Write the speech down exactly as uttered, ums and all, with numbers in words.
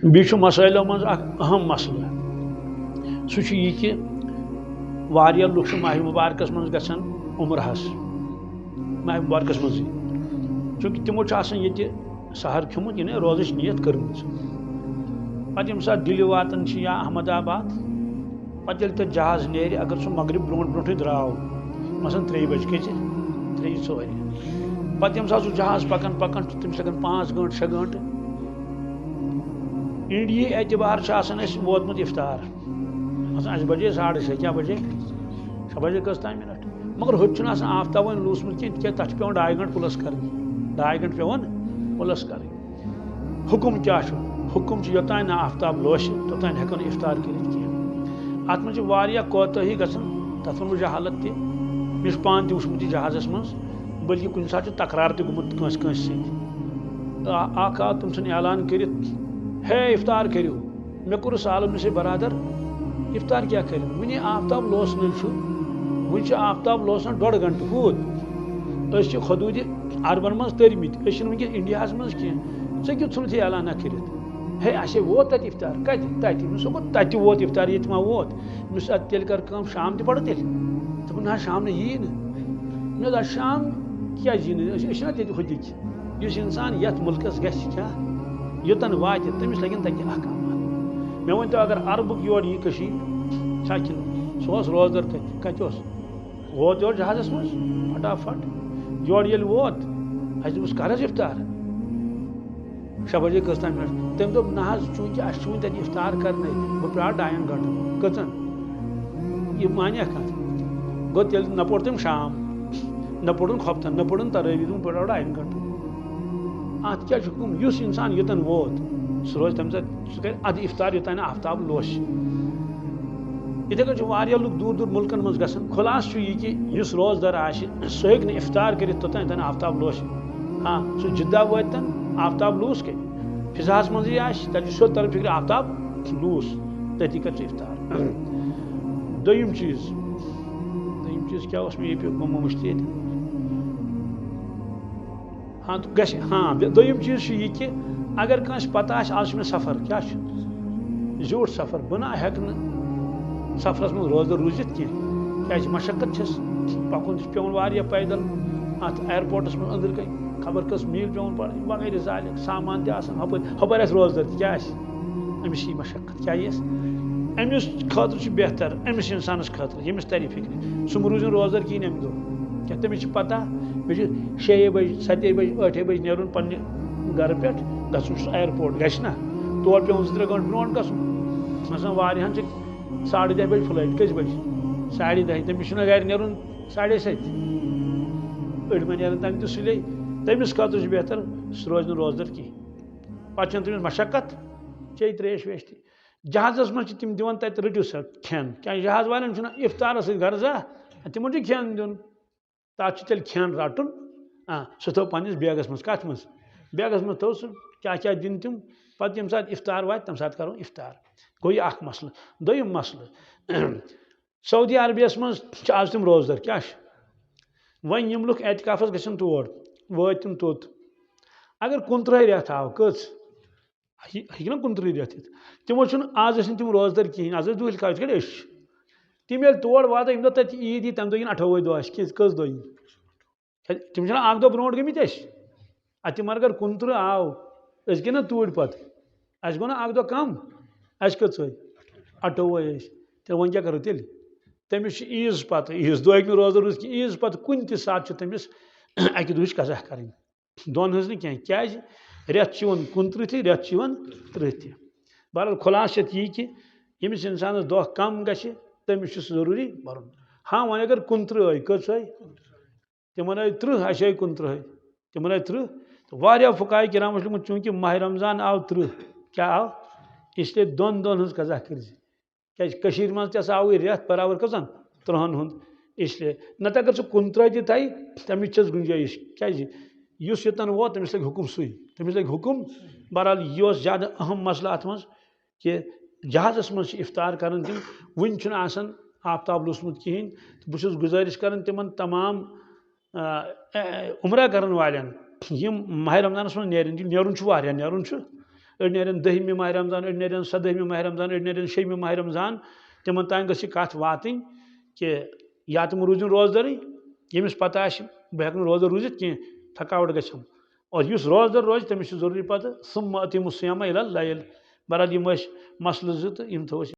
بیٚیہِ چھُ مسٲیلو منٛز اکھ اہم مسلہٕ۔ سُہ چھُ یہِ کہِ واریاہ لُکھ چھِ ماہِ مُبارکس منٛز گژھان عمرہس، ماہِ مُبارکس منٛزٕے، چوٗنٛکہِ تِمو چھُ آسان ییٚتہِ سحر کھیوٚمُت، یعنی روزٕچ نیت کٔرمٕژ۔ پتہٕ ییٚمہِ ساتہٕ دِلہِ واتان چھِ یا احمد آباد، پتہٕ ییٚلہِ تَتہِ جہاز نیرِ، اگر سُہ مغرب برونٛٹھ برونٛٹھٕے درٛاو، مثلاً ترٛیٚیہِ بجہِ کٔژِ، ترٛیٚیہِ ژورِ، پتہٕ ییٚمہِ ساتہٕ سُہ جہاز پکان پکان چھُ، تٔمِس لگان پانٛژھ گٲنٛٹہٕ، شےٚ گٲنٛٹہٕ، انڈیہی اعتبار چھُ آسان اَسہِ ووتمُت افطار۔ مثلاً اَسہِ بجے ساڑٕ شےٚ، کیٛاہ بجے؟ شےٚ بجے کٔژ تام منٹ۔ مگر ہُتہِ چھُنہٕ آسان آفتاب وۄنۍ لوٗسمُت کینٛہہ، تِکیٛازِ تَتھ چھُ پٮ۪وان ڈاے گٲنٛٹہٕ پٕلس کَرٕنۍ، ڈاے گٲنٛٹہٕ پٮ۪وان پٕلس کَرٕنۍ۔ حُکُم کیٛاہ چھُ؟ حُکُم چھُ، یوٚتام نہٕ آفتاب لوسہِ، توٚتام ہٮ۪کو نہٕ افطار کٔرِتھ کینٛہہ۔ اَتھ منٛز چھِ واریاہ کوتٲہی گژھان، تَتھ ووٚنمُت جہالت تہِ۔ مےٚ چھُ پانہٕ تہِ وٕچھمُت یہِ جہازَس منٛز، بلکہِ کُنہِ ساتہٕ چھُ تکرار تہِ گوٚمُت کٲنٛسہِ کٲنٛسہِ سۭتۍ۔ آ-، اکھ آو تٔمۍ سُنٛد اعلان کٔرِتھ، "ہے، افطار کٔرِو۔" مےٚ کوٚرُس عالم نصیر برادر، افطار کیٛاہ کٔرِو؟ وُنہِ آفتاب لوسنٕے چھُ، وُنہِ چھُ آفتاب لوسنَس ڈۄڈ گھنٹہٕ کوٗت؟ أسۍ چھِ حدوٗدِ عربن منٛز تٔرمٕتۍ، أسۍ چھِنہٕ وٕنکیٚس انڈیاہس منٛز کینٛہہ۔ ژےٚ کیُتھ ژھُنُتھ یہِ اعلان نہ کٔرِتھ؟ ہے، اَسے ووت تَتہِ افطار۔ کَتہِ؟ تَتہِ۔ مےٚ دوٚپُس، گوٚو تَتہِ ووت افطار، ییٚتہِ ما ووت؟ مےٚ دوٚپُس، اَدٕ تیٚلہِ کر کٲم، شام تہِ پَرو تیٚلہِ۔ دوٚپُن، نہ، شام نہٕ یی نہٕ۔ مےٚ دوٚپ، اَدٕ شام کیٛازِ یی نہٕ؟ أسۍ، أسۍ چھِنہ تیٚتہِ ہُتِکۍ۔ یُس انسان یتھ ملکس گژھِ کیٛاہ، یوٚتن واتہِ، تٔمِس لگن تتہِ احکامات۔ مےٚ ؤنۍ تو، اگر عربُک یور یی کٔشیٖرِ، چھا کِنہٕ؟ سُہ اوس روزدر تتہِ۔ کتہِ اوس؟ ووت یور جہازس منٛز، پھٹافٹ۔ یور ییٚلہِ ووت، اَسہِ دوٚپُس، کر حظ افطار؟ شےٚ بجے کٔژ تام منٹ؟ تٔمۍ دوٚپ، نہ حظ، چوٗنٛکہِ اَسہِ چھُ وُنہِ تَتہِ اِفطار کرنَے، بہٕ پرٛارٕ ڈاین گھنٹن۔ کٔژَن؟ یہِ مانیٛا کَتھ؟ گوٚو تیٚلہِ نہ پوٚر تٔمۍ شام، نہ پوٚرُن خۄفتن، نہ پوٚرُن ترٲوی، دوٚپُن، بہٕ پرٛارٕ ڈاین گھنٹن۔ اَتھ کیٛاہ چھُ حُکُم؟ یُس اِنسان یوٚتَن ووت، سُہ روزِ تَمہِ ساتہٕ، سُہ کَرِ اَدٕ اِفطار، یوٚتام نہٕ آفتاب لوسہِ۔ یِتھَے کٔنۍ چھِ واریاہ لُکھ دوٗر دوٗر مُلکَن منٛز گژھان۔ خُلاصہٕ چھُ یہِ کہِ یُس روزدار آسہِ، سُہ ہیٚکہِ نہٕ اِفطار کٔرِتھ توٚتام، یوٚتام نہٕ آفتاب لوسہِ۔ ہاں، سُہ جِدہ وٲتۍ تَن، آفتاب لوٗس کَتہِ؟ فضاہَس منٛزٕے آسہِ، تَتہِ چھُ سیوٚد تَران فِکرِ آفتاب لوٗس، تٔتی کَر ژٕ اِفطار۔ دوٚیِم چیٖز، دوٚیِم چیٖز کیٛاہ اوس مےٚ یہِ پیوٚو مےٚ مٔشتٕے ییٚتہِ۔ ہاں، تہٕ گژھِ، ہاں، بے-، دوٚیِم چیٖز چھُ یہِ کہِ اگر کٲنٛسہِ پَتہ آسہِ، آز چھُ مےٚ سفر، کیٛاہ چھُ؟ زیوٗٹھ سفر، بہٕ نہ ہٮ۪کہٕ نہٕ سفرَس منٛز روزدَر روٗزِتھ کینٛہہ، کیٛازِ مشقت چھَس، پَکُن تہِ چھُ پٮ۪وان واریاہ پیدل، اَتھ ایرپورٹَس منٛز أنٛدٕرۍ کَنۍ خبر کٔژ میٖل پٮ۪وان پَرٕنۍ وغیرہ ذالِک، سامان تہِ آسان ہُپٲرۍ، ہُپٲرۍ آسہِ روزدَر تہِ، کیٛاہ آسہِ؟ أمِس چھِ یہِ مشقت، کیٛاہ یِیَس؟ أمِس خٲطرٕ چھُ بہتر، أمِس اِنسانَس خٲطرٕ، ییٚمِس تَرِ فِکرِ، سُہ مہٕ روٗزِن روزدَر کِہیٖنۍ اَمہِ دۄہ۔ کیٛاہ تٔمِس چھِ پَتہ، مےٚ چھُ شیٚیے بَجہِ، سَتے بَجہِ، ٲٹھے بَجہِ نیرُن پنٛنہِ گَرٕ پٮ۪ٹھ، گژھُن چھُس ایرپورٹ، گژھِ نہ؟ تور پٮ۪وان زٕ ترٛےٚ گٲنٛٹہٕ برونٛٹھ گژھُن۔ مثلاً واریاہَن چھِ ساڑٕ دَہہِ بَجہِ فٕلایٹ، کٔژِ بَجہِ؟ ساڑِ دَہہِ۔ تٔمِس چھُنہ گَرِ نیرُن ساڑے سَتہِ۔ أڑۍ ما نیرَن تَمہِ تہِ سُلے۔ تٔمِس خٲطرٕ چھُ بہتر سُہ روزِ نہٕ روزدَر کِہیٖنۍ۔ پَتہٕ چھَنہٕ تٔمِس مشقت، چیٚیہِ ترٛیش ویش تہِ۔ جہازَس منٛز چھِ تِم دِوان تَتہِ رٔٹِو سا کھٮ۪ن، کیٛازِ جہاز والٮ۪ن چھُنہٕ اِفطارَس سۭتۍ غرضا، تِمَن چھُ کھٮ۪ن دیُن۔ تَتھ چھُ تیٚلہِ کھٮ۪ن رَٹُن، آ، سُہ تھٲو پنٛنِس بیگَس منٛز۔ کَتھ منٛز؟ بیگَس منٛز تھٲو سُہ، کیٛاہ کیٛاہ دِن تِم۔ پَتہٕ ییٚمہِ ساتہٕ اِفطار واتہِ، تَمہِ ساتہٕ کَرو اِفطار۔ گوٚو یہِ اَکھ مسلہٕ۔ دوٚیِم مسلہٕ، سعودی عربیَس منٛز چھِ آز تِم روزدَر، کیٛاہ چھِ؟ وۄنۍ یِم لُکھ اعتکافَس گژھن تور، وٲتۍ تِم توٚت۔ اگر کُنترٕہَے رٮ۪تھ آو، کٔژ؟ ہیٚکہِ، ہیٚکہِ نہ کُنترٕہ رٮ۪تھ یِتھ؟ تِمو چھُنہٕ، آز ٲسۍ نہٕ تِم روزدَر کِہیٖنۍ، آز ٲسۍ دُہِل کَتھ، یِتھ کٔنۍ أسۍ چھِ۔ تِم ییٚلہِ تور واتان، ییٚمہِ دۄہ تَتہِ عیٖد یی، تَمہِ دۄہ یِن اَٹھووَے دۄہ اَسہِ، کِژھ، کٔژ دۄہ یِن؟ تِم چھِنہ اَکھ دۄہ برونٛٹھ گٔمٕتۍ اَسہِ۔ اَتہِ تہِ مگر کُنترٕہ آو، أسۍ گٔے نہ توٗرۍ پَتہٕ۔ اَسہِ گوٚو نہ اَکھ دۄہ کَم، اَسہِ کٔژ ٲسۍ؟ اَٹھووَے ٲسۍ۔ تیٚلہِ وۄنۍ کیٛاہ کَرو تیٚلہِ؟ تٔمِس چھِ عیٖذ پَتہٕ، عیٖذ دۄہ ہیٚکہِ نہٕ روزدَر روٗزِتھ کِہیٖنۍ، عیٖذ پَتہٕ کُنہِ تہِ ساتہٕ چھُ تٔمِس اَکہِ دُہٕچ قضا کَرٕنۍ۔ دۄن ہٕنٛز نہٕ کینٛہہ۔ کیٛازِ؟ رٮ۪تھ چھِ یِوان کُنترٕہ تہِ، رٮ۪تھ چھِ یِوان ترٕٛہ تہِ۔ بہرحال، خُلاصہٕ چھِ اَتھ یی کہِ ییٚمِس اِنسانَس دۄہ کَم گژھِ، تٔمِس چھُ سُہ ضروٗری بَرُن۔ ہاں، وۄنۍ اگر کُنترٕہ آے، کٔژ آے؟ تِمَن آے ترٕٛہ، اَسہِ آے کُنترٕٛہَے۔ تِمَن آے ترٕٛہ۔ تہٕ واریاہ فقہاء کرام چھِ لیوٚکھمُت، چوٗنٛکہِ ماہِ رمضان آو ترٕٛہ، کیٛاہ آو؟ اس لیے دۄن دۄہَن ہٕنٛز قضا کٔرۍ زِ۔ کیٛازِ کٔشیٖرِ منٛز تہِ ہسا آوٕے رٮ۪تھ برابر کٔژَن؟ ترٛہَن ہُنٛد۔ اس لیے نَتہٕ اگر سُہ کُنترٕٛہ تہِ تھایہِ، تَمِچ چھَس گُنجٲیِش۔ کیٛازِ؟ یُس یوٚتَن ووت، تٔمِس لَگہِ حُکُم سُے۔ تٔمِس لَگہِ حُکُم۔ بہرحال، یہِ اوس زیادٕ اہم مسلہٕ اَتھ منٛز کہِ جہازَس منٛز چھِ افطار کران تِم، وٕنہِ چھُنہٕ آسان آفتاب لوسمُت کِہیٖنۍ۔ تہٕ بہٕ چھُس گُزٲرِش کران تِمَن تمام، آ، آ، عمرہ کرن والٮ۪ن، یِم ماہِ رمضانَس منٛز نیرن، یہِ نیرُن چھُ واریاہ، نیرُن چھُ، أڑۍ نیرن دٔہمہِ ماہِ رمضان، أڑۍ نیرن سدٲہمہِ ماہِ رمضان، أڑۍ نیرن شیٚیمہِ ماہِ رمضان، تِمن تام گٔژھ یہِ کتھ واتٕنۍ کہِ یا تِم روٗزِن روزدرٕے، ییٚمِس پتہ آسہِ بہٕ ہٮ۪کہٕ نہٕ روزدر روٗزِتھ کینٛہہ، تھکاوٹ گژھٮ۪م۔ اور یُس روزدر روزِ، تٔمِس چھُ ضروٗری پتہٕ ثم اتم الصیام الی اللیل۔ بہرحال، یِم ٲسۍ مسلہٕ زٕ تہٕ یِم تھٲو أسۍ۔